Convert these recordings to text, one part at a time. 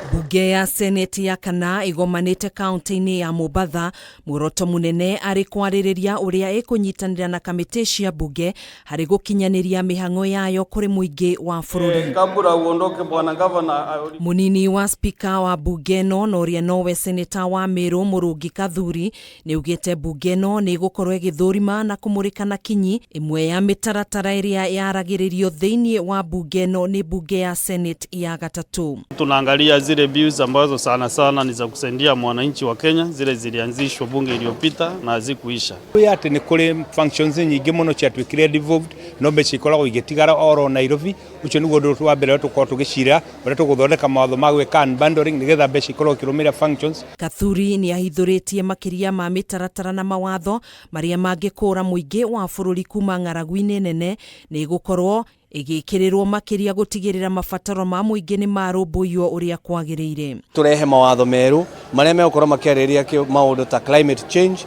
Mbunge ya Senate ya kana ĩgomanĩte kaunti-inĩ ya Mombatha, muoroto mũnene arĩ kwarĩrĩria ũrĩa ĩkũnyitanĩra na kamĩtĩ cia mbunge harĩ gũkinyanĩria mĩhang'o yayo kũrĩ mũingĩ wa bũrũri. Kabla uondoke bwana gavana. Mũnini wa spika wa mbunge ĩno na ũrĩa nowe seneta wa Meru Mũrũngi Kathuri nĩaugĩte mbunge ĩno nĩ ĩgũkorwo ĩgĩthũrima na kũmũrĩka na kinyi ĩmwe ya mĩtaratara ĩrĩa yaragĩrĩrio thĩinĩ wa mbunge ĩno nĩ mbunge ya Senate ya gatatũ. Tunaangalia zile bills ambazo sana sana ni za kusaidia mwananchi wa Kenya, zile zilianzishwa bunge iliyopita na hazikuisha. Kwĩ atĩ nĩ kũrĩ functions nyingĩ mũno ciatuĩkire devolved no mbeca ikoragwo igĩtigara oro Nairobi. Ũcio nĩguo ũndũ wa mbere ũrĩa tũkoragwo tũgĩcira ũrĩa tũgũthondeka mawatho ma gwĩka unbundling nĩgetha mbeca ikorwo ikĩrũmĩrĩra functions. Kathuri nĩ ahithũrĩtie makĩria ma mĩtaratara na mawatho marĩa mangĩkũũra mũingĩ wa bũrũri kuma ng'aragu-inĩ nene nĩ ĩgũkorwo ĩgĩkĩrĩrwo makĩria gũtigĩrĩra mabataro ma mũingĩ nĩ marũmbũiyo ũrĩa kwagĩrĩire. Tũrehe mawatho merũ marĩa megũkorwo makĩarĩrĩria maũndũ ta climate change,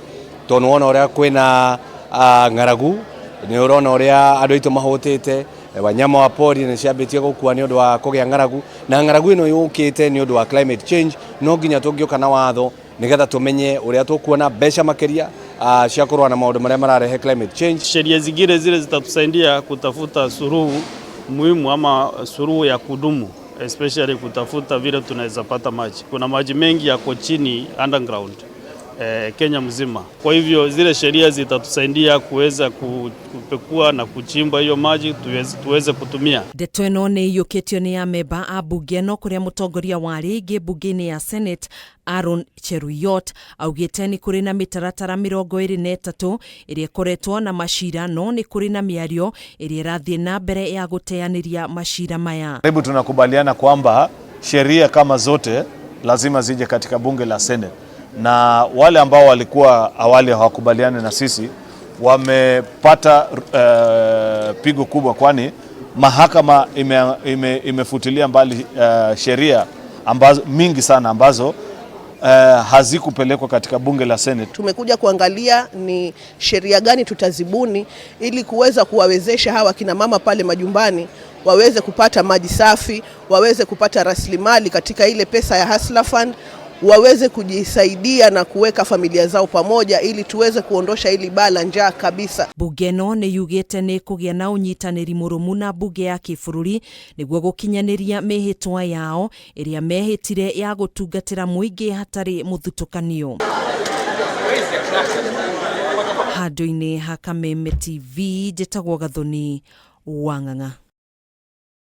tondũ nĩwona ũrĩa kwĩna ng'aragu, nĩ ũrona ũrĩa andũ aitũ mahũtĩte, wanyama wa pori nĩ ciambĩtie gũkua nĩ ũndũ wa kũgĩa ng'aragu, na ng'aragu ĩno yũkĩte nĩ ũndũ wa climate change. No nginya tũngĩũka na watho nĩgetha tũmenye ũrĩa tũkuona mbeca makĩria cia kũrũa na maũndũ marĩa mararehe climate change. Sheria zingine zile zitatusaidia kutafuta suluhu muhimu ama suluhu ya kudumu, especially kutafuta vile tunaweza pata maji. Kuna maji mengi yako chini underground Kenya mzima. Kwa hivyo zile sheria zitatusaidia kuweza kupekua na kuchimba hiyo maji tuweze kutumia. Ndeto ĩno nĩ iyũkĩtio nĩ amemba a mbunge ĩno kũrĩa mũtongoria wa rĩngĩ mbunge-inĩ ya Senate Aaron Cheruiyot augĩte nĩ kũrĩ na mĩtaratara 23 ĩrĩa ĩkoretwo na macira, no nĩ kũrĩ na mĩario ĩrĩa ĩrathiĩ na mbere ya gũteanĩria macira maya. Karibu tunakubaliana kwamba sheria kama zote lazima zije katika bunge la Senate, na wale ambao walikuwa awali hawakubaliani na sisi wamepata pigo kubwa, kwani mahakama imefutilia mbali sheria ambazo mingi sana ambazo hazikupelekwa katika bunge la Senate. Tumekuja kuangalia ni sheria gani tutazibuni ili kuweza kuwawezesha hawa kina mama pale majumbani waweze kupata maji safi, waweze kupata rasilimali katika ile pesa ya Hustler Fund, waweze kujisaidia na kuweka familia zao pamoja ili tuweze kuondosha hili baa la njaa kabisa. Mbunge ĩno nĩ yugĩte nĩ kũgĩa na ũnyitanĩri mũrũmu na mbunge ya kĩbũrũri nĩguo gũkinyanĩria mĩhĩtwa yao ĩrĩa mehĩtire ya gũtungatĩra mũingĩ hatarĩ mũthutũkanio. Handũ-inĩ ha Kameme TV, njĩtagwo Gathoni Wang'ang'a.